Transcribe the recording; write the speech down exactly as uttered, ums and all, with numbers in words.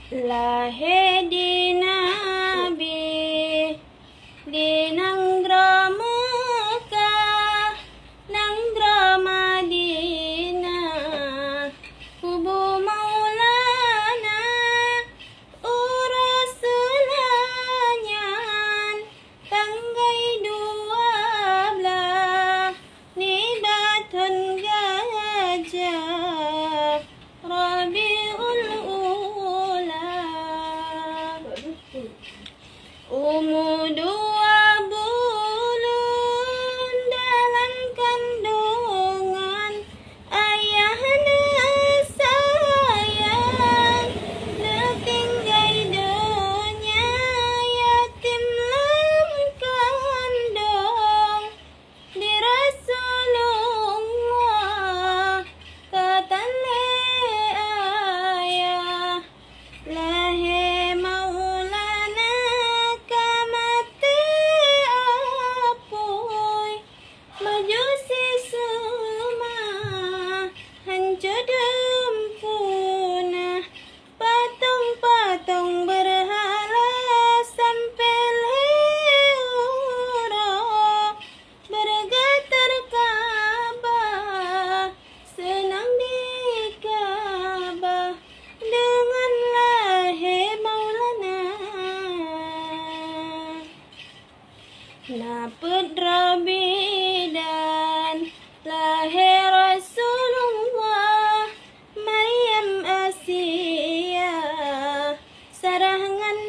Lahé di Nabi di nanggroe Meukah, nanggroe Madinah, kubu Maulana, uroe seulanya tanggai dua blaih nibak thon gajah Rabiul Ula. Umu dua buleuen dalam kandongan, ayah neusayang, neutinggai donya yatim lam kandong. Di Rasulullah ka tan lé ayah, lahé Maulana ka maté apui. Majusi seumah hanco dum punah, patong-patong beurhala sampoe lhée uroe. Beureugatar Ka'bah, seunang di Ka'bah deungon lahé Maulana. Na peuet droe bidan lahé Rasulullah, Maryam, Asia, Sarah ngon